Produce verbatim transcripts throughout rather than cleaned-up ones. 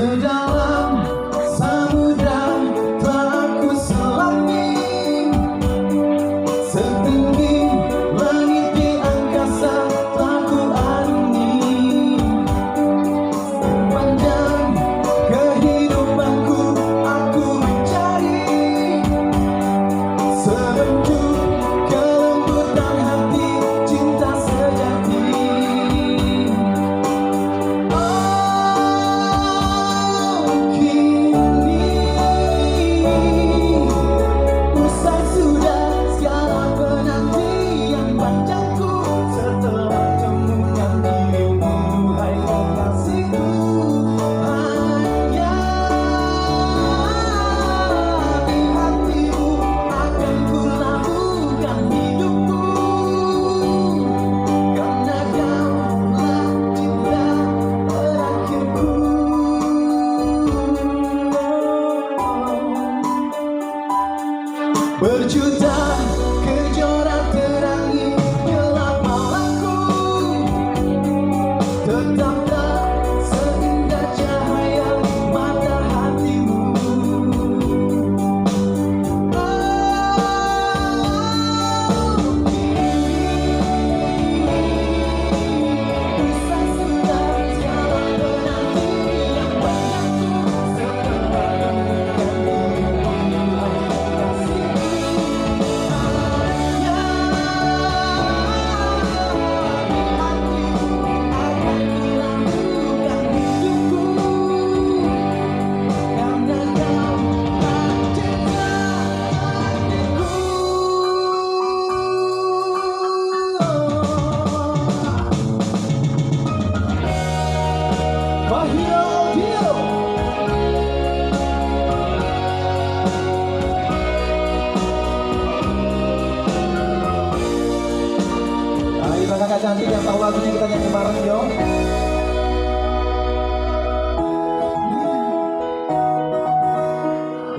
Dalam samudra telah ku selami, setinggi langit di angkasa telah ku arungi. Sepanjang kehidupanku aku mencari sebentuk kelembutan hati, cinta sejati. Oh, kini usai sudah segala penantian panjangku, setelah temukan dirimu, hai kekasihku. Hanya di hatimu akan kulabuhkan hidupku, karena kaulah cinta terakhirku. Berjuta kejora terangi gelap malamku, tetaplah seindah cahaya mata hatimu. Ayo, kakak cantik yang tahu lagunya, kita nyanyi bareng, yo.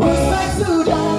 Usai sudah